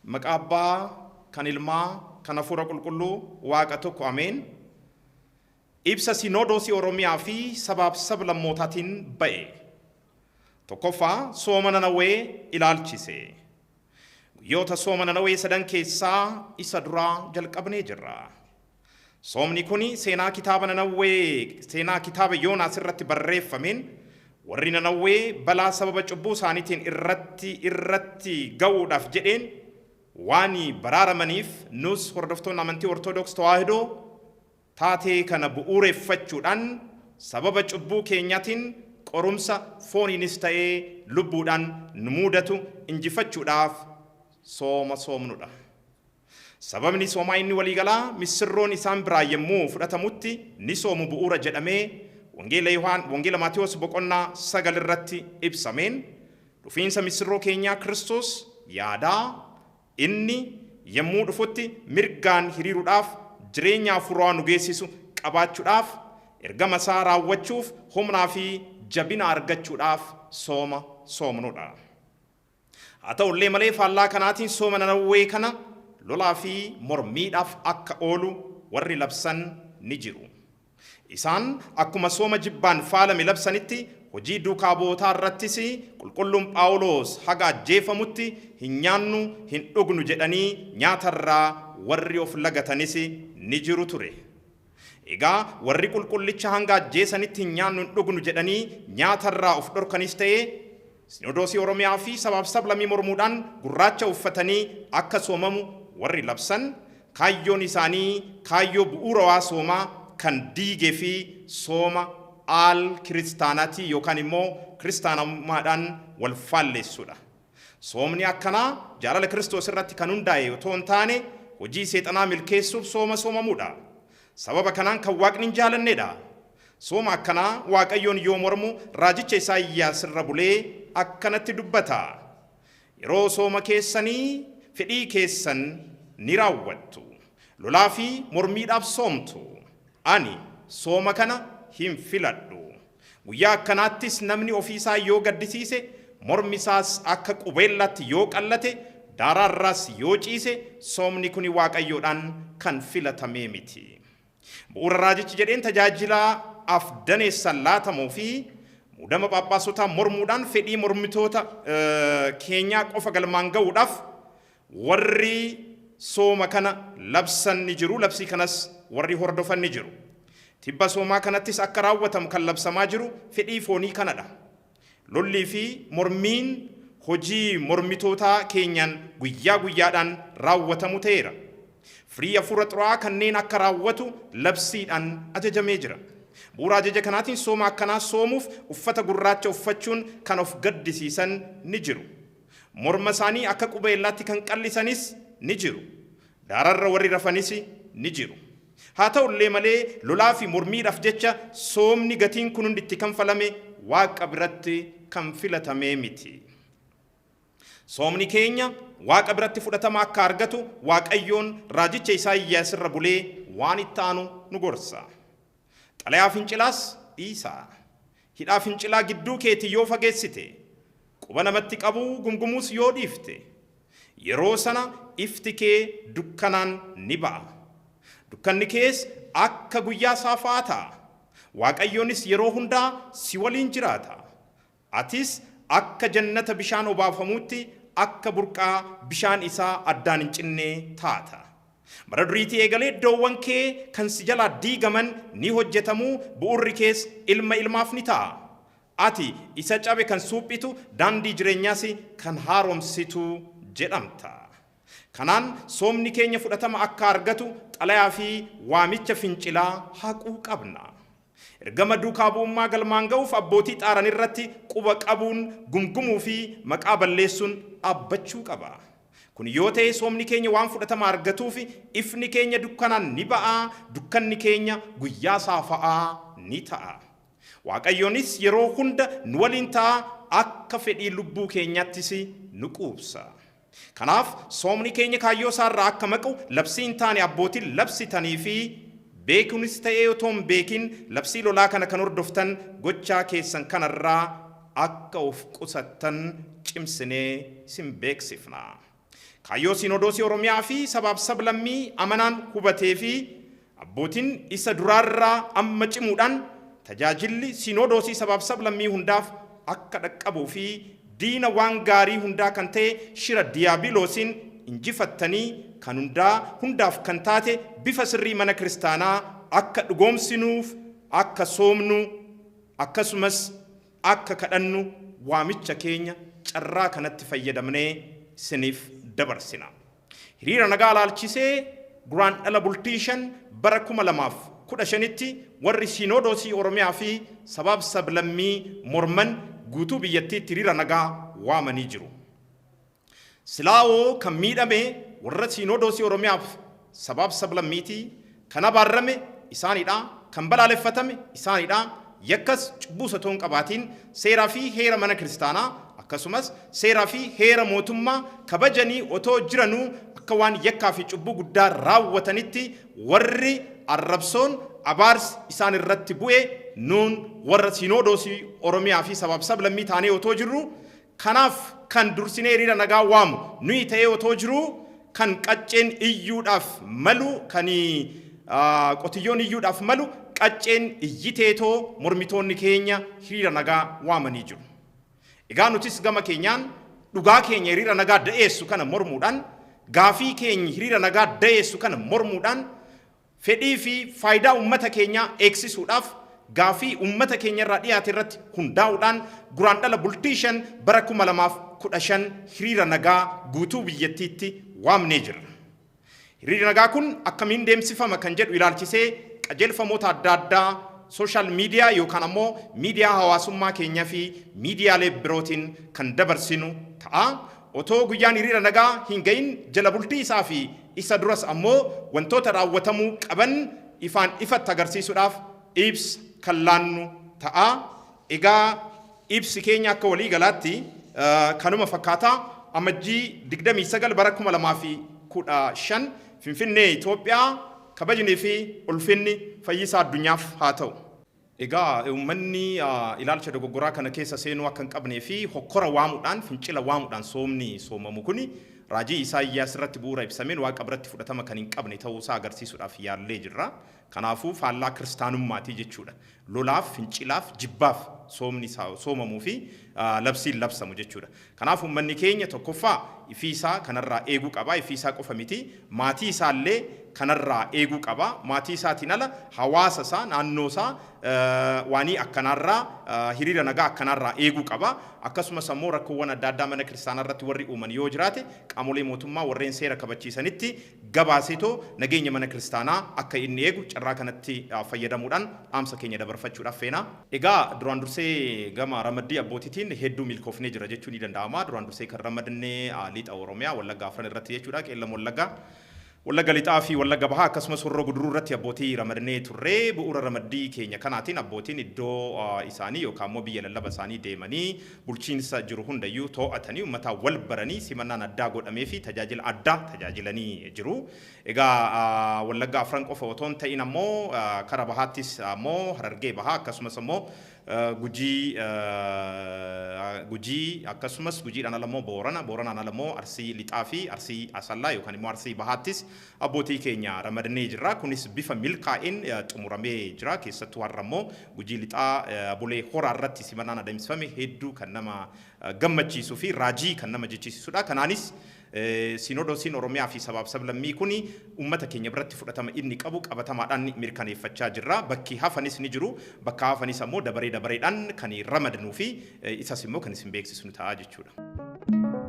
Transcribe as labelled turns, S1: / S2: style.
S1: Maqaa Abbaa, kan Ilmaa, kan Hafuura Qulqulluu, Waaqa tokko, Ameen. Ibsa Sinodoosii Oromiyaa fi sabaaf sablammootaatiin ba'e. Tokkoffaa, sooma Nanawwee ilaalchise. Guyyoota sooma Nanawwee sadan keessaa isa duraa jalqabnee jirra. Soomni kuni seenaa kitaaba Nanawwee, seenaa kitaaba Yoonaas irratti barreeffameen warri Nanawwee balaa sababa cubbuu isaaniitiin irratti ga'uudhaaf jedheen waan baraaramaniif, nus hordoftoonni amantii Ortodoks Tawaahidoo taatee kana bu'uureffachuudhaan sababa cubbuu keenyaatiin qorumsa fooniinis ta'ee lubbuudhaan nu mudatu injifachuudhaaf sooma soomnudha. Sababni soomaa inni waliigalaa misirroon isaan biraa yommuu fudhatamutti ni soomu bu'uura jedhamee Wangeela Yohaan, Wangeela Maatiyos boqonnaa 9 irratti ibsameen, dhufiinsa misirroo keenyaa Kiristoos yaadaa inni yommuu dhufutti mirgaan hiriiruudhaaf, jireenya hafuuraa nu geessisu qabaachuudhaaf, ergama isaa raawwachuuf humnaa fi jabina argachuudhaaf sooma soomnudha. Haa ta'ullee malee, faallaa kanaatiin sooma Nanawwee kana lolaa fi mormiidhaaf akka oolu warri labsan ni jiru. Isaan akkuma sooma jibbaan faalame labsanitti, hojii duukaa bu'ootaa irrattis qulqulluun Phaawulos haga ajjeefamutti hin nyaannu hin dhugnu jedhanii nyaatarraa warri of lagatanis ni jiru ture. Egaa warri qulqullicha hanga ajjeesanitti hin nyaannu hin dhugnu jedhanii nyaatarraa of dhorkanis ta'ee, Sinodoosii Oromiyaa fi sabaaf sablammii mormuudhaan gurraacha uffatanii akka soomamu warri labsan, kaayyoon isaanii kaayyoo bu'uurawaa soomaa kan diigee fi sooma aal kiristaanaatii yookaan immoo kiristaanummaadhaan wal faalleessudha. Soomni akkanaa jaalala Kiristoos irratti kan hundaa'e otoo hin taane hojii seexanaa milkeessuuf sooma soomamudha. Sababa kanaan kan Waaqni hin jaalannedha. Sooma akkanaa Waaqayyoon yoo mormu raajicha Isaayyaas irra bulee akkanatti dubbata. Yeroo sooma keessanii fedhii keessan ni raawwattu. Lolaa fi mormiidhaaf soomtu. Ani sooma kana hin filadhu. Guyyaa akkanaattis namni ofiisaa yoo gaddisiise, mormi isaas akka qubeellaatti yoo qallate, daaraarraas yoo ciise, soomni kuni Waaqayyoodhaan kan filatamee miti. Bu'uura raajichi jedheen tajaajila af-daneessaan laatamuu fi muudama phaaphaasotaa mormuudhaan fedhii mormitoota keenyaa qofa galmaan ga'uudhaaf warri sooma kana labsan ni jiru, labsii kanas warri hordofan ni jiru. Tibba soomaa kanattis akka raawwatamu kan labsamaa jiru fedhii foonii kanadha. Lollii fi mormiin hojii mormitootaa keenyaan guyyaa guyyaadhaan raawwatamu ta'eera. Firii hafuura xuraa'aa kanneen akka raawwatu labsiidhaan ajajamee jira. Bu'uura ajaja kanaatiin sooma akkanaa soomuuf uffata gurraacha uffachuun kan of gaddisiisan ni jiru. Morma isaanii akka qubeellaatti kan qal'isanis ni jiru. Daararra warri rafanis ni jiru. Haa ta'ullee malee, lolaa fi mormiidhaaf jecha soomni gatiin kun hundi itti kanfalame Waaqa biratti kan filatamee miti. Soomni keenya Waaqa biratti fudhatama akka argatu Waaqayyoon raajicha Isaayyaas irra bulee waan itti aanu nu gorsa. Xalayaa fincilaas dhiisaa. Hidhaa fincilaa gidduu keetii yoo fageessite, quba namatti qabuu gumgumuus yoo dhiifte, yeroo sana ifti kee dukkanaan ni ba'a. Dukkanni kees akka guyyaa saafaa ta'a. Waaqayyonis yeroo hundaa si waliin jiraata. Atis akka jannata bishaan obaafamuutti, akka burqaa bishaan isaa addaan hin cinnee taata. Bara duriitii eegalee iddoowwan kee kan si jalaa diigaman ni hojjetamu, bu'uurri kees ilma ilmaaf ni ta'a. Ati isa cabe kan suuphitu, daandii jireenyaas kan haaromsitu jedhamta. Kanaan soomni keenya fudhatama akka argatu xalayaa fi waamicha fincilaa haquu qabna. Ergama duukaa bu'ummaa galmaan ga'uuf abbootii xaaran irratti quba qabuun gumgumuu fi maqaa balleessuun dhaabbachuu qaba. Kun yoo ta'e soomni keenya waan fudhatama argatuuf ifni keenya dukkanaan ni ba'a, dukkanni keenya guyyaa saafa'aa ni ta'a. Waaqayyoonis yeroo hunda nu waliin ta'a, akka fedhii lubbuu keenyaattis nu quubsa. Kanaaf soomni keenya kaayyoo isaarraa akka maqu labsii hin taane abbootiin labsitanii fi beekuunis ta'ee otoo hin beekin labsii lolaa kana kan hordoftan gochaa keessan kanarraa akka of qusattan cimsinee isin beeksifna. Kaayyoo Sinodoosii Oromiyaa fi sabaaf sablammii amanaan hubatee fi abbootiin isa duraarraa amma cimuudhaan tajaajilli Sinodoosii sabaaf sablammii hundaaf akka dhaqqabuu fi diina waan gaarii hundaa kan ta'e shira diyaabiloosiin injifattanii kan hundaa hundaaf kan taate bifa sirrii mana kiristaanaa akka dhugoomsinuuf akka soomnu akkasumas akka kadhannu waamicha keenya carraa kanatti fayyadamnee isiniif dabarsina. Hiriira nagaa ilaalchisee Guraandhala bultii 5 bara 2015tti warri Sinodoosii Oromiyaa fi sabaaf sablammii morman guutuu biyyattiitti hiriira nagaa waamanii jiru. Silaawoo kan miidhame warra Sinodoosii Oromiyaaf sabaaf sablammiiti, kan abaarrame isaanidha, kan balaaleffatame isaanidha, yakkas cubbuus otoo hin qabaatiin seeraa fi heera mana kiristaanaa akkasumas seeraa fi heera mootummaa kabajanii otoo jiranuu akka waan yakkaa fi cubbuu guddaa raawwatanitti warri arrabsoon abaarsi isaan irratti bu'e nuun warra Sinodoosii Oromiyaa fi sabaaf sablammii taanee otoo jirru, kanaaf kan dursinee hiriira nagaa waamu nuyi ta'ee otoo jiruu, kan qacceen iyyuudhaaf malu, kan qotiyyoon iyyuudhaaf malu qacceen iyyiteetoo mormitoonni keenya hiriira nagaa waamanii jiru. Egaa nutis gama keenyaan dhugaa keenya hiriira nagaa da'eessu kana mormuudhaan, gaafii keenya hiriira nagaa da'eessu kana mormuudhaan, fedhii fi faayidaa uummata keenyaa eegsisuudhaaf gaafii uummata keenya irraa dhiyaate irratti hundaa'uudhaan Guraandhala bultii 5 bara 2015 hiriira nagaa guutuu biyyattiitti waamnee jirra. Hiriirri nagaa kun akkamiin deemsifama kan jedhu ilaalchisee qajeelfamoota adda addaa social media yookaan ammoo miidiyaa hawaasummaa keenya fi miidiyaalee birootiin kan dabarsinu ta'a. Otoo guyyaan hiriira nagaa hin ga'in jala bultii isaa fi isa duras ammoo wantoota raawwatamuu qaban ifaan ifatti agarsiisuudhaaf ibsa kan laannu ta'a. Egaa ibsi keenya akka walii galaatti kanuma fakkaata. Amajjii 29 bara 2015 Finfinnee, Itoophiyaa. Kabajnii fi ulfinni fayyisaa addunyaaf haa ta'u. Egaa uummanni ilaalcha dogoggoraa kana keessa seenuu akka hin qabnee fi hokkora waamuudhaan, fincila waamuudhaan soomni soomamu kuni raajii Isaayyaas irratti bu'uura ibsameen Waaqa biratti fudhatama kan hin qabne ta'uu isaa agarsiisuudhaaf yaallee jirra. Kanaafuu faallaa kiristaanummaati jechuudha. Lolaaf, fincilaaf, jibbaaf soomni soomamuu fi labsiin labsamu jechuudha. Kanaaf uummanni keenya tokkoffaa ifii isaa kanarraa eeguu qaba. Ifii isaa qofa miti, maatii isaallee kanarraa eeguu qaba. Maatii isaatiin ala hawaasa isaa, naannoo isaa waanii akkanaarraa, hiriira nagaa akkanaarraa eeguu qaba. Akkasumas ammoo rakkoowwan adda addaa mana kiristaanaa irratti warri uuman yoo jiraate qaamolee mootummaa warreen seera kabachiisanitti gabaaseetoo nageenya mana kiristaanaa akka inni eegu carraa kanatti fayyadamuudhaan dhaamsa keenya dabarfachuudhaaf feena. Egaa duraan dursee gama ramaddii abbootiitiin hedduu milkoofnee jira jechuu ni danda'ama. Duraan dursee kan ramadne Lixa Oromiyaa Wallagga afran irratti jechuudha. Qeellam Wallaggaa, Wallagga Lixaa fi Wallagga Bahaa akkasumas Horroo Guduruu irratti abbootii ramadnee turre. Bu'uura ramaddii keenya kanaatiin abbootiin iddoo isaanii yookaan immoo biyya lallaba isaanii deemanii bulchiinsa jiru hundayyuu too'atanii uummataan wal baranii simannaan addaa godhamee fi tajaajila addaa tajaajilanii jiru. Egaa Wallagga afran qofa otoo hin ta'in ammoo kara bahaattis ammoo Harargee Bahaa akkasumas ammoo Gujii Gujii akkasumas Gujiidhaan ala immoo Boorana, Booranaan ala immoo Arsii Lixaa fi Arsii Asallaa yookaan immoo Arsii Bahaattis abbootii keenya ramadnee jirra. Kunis bifa milkaa'een xumuramee jira. Keessattuu har'a immoo Gujii Lixaa Bulee Horaa irratti simannaan adeemsifame hedduu kan nama gammachiisuu fi raajii kan nama jechisiisudha. Kanaanis Sinodoosiin Oromiyaa fi sabaaf sablammii kuni uummata keenya biratti fudhatama inni qabu qabatamaadhaan mirkaneeffachaa jirra. Bakki hafanis ni jiru. Bakka hafanis ammoo dabaree dabareedhaan kan ramadnuu fi isas immoo kan isin beeksisnu ta'a jechuudha.